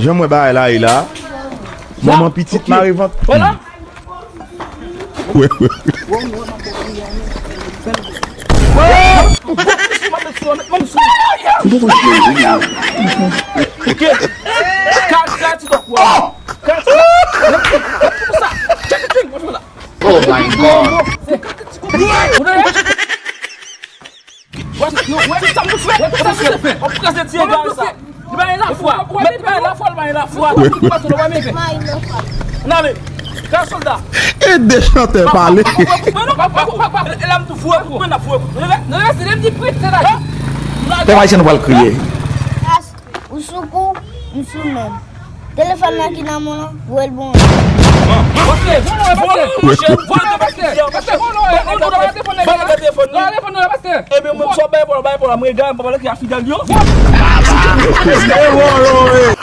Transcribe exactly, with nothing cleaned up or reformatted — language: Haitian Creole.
Jan m wè bagay la ye la. Manman pitit mare vant. Wè, wè, wè. Oh my God. Wè, non, wè, sa pou fè. Wè, sa pou fè. W ap kraze ti egare sa. Li bay lafwa. Mèt bay lafwa, li bay lafwa. N ale. Ka sòlda. Ede chantè pale. E la m tou voye kou. Mwen ap voye kou. Non, non, se lèm di prit, se la. Pèp Ayisyen, nou pral kriye. Ou sou kou, m sou men m. Telefòn nan ki nan men w lan, voye l ban mwen. Pase, vòlò, pase. Vòlò, pase. Pase, vòlò, vòlò, vòlò, telefòn nan. Vòlò, telefòn nan, pase. Ebyen, mwen, m sot bay vòlò, bay vòlò, mwen egare, m pa pale ki a fidèl yo. E vòlò, e.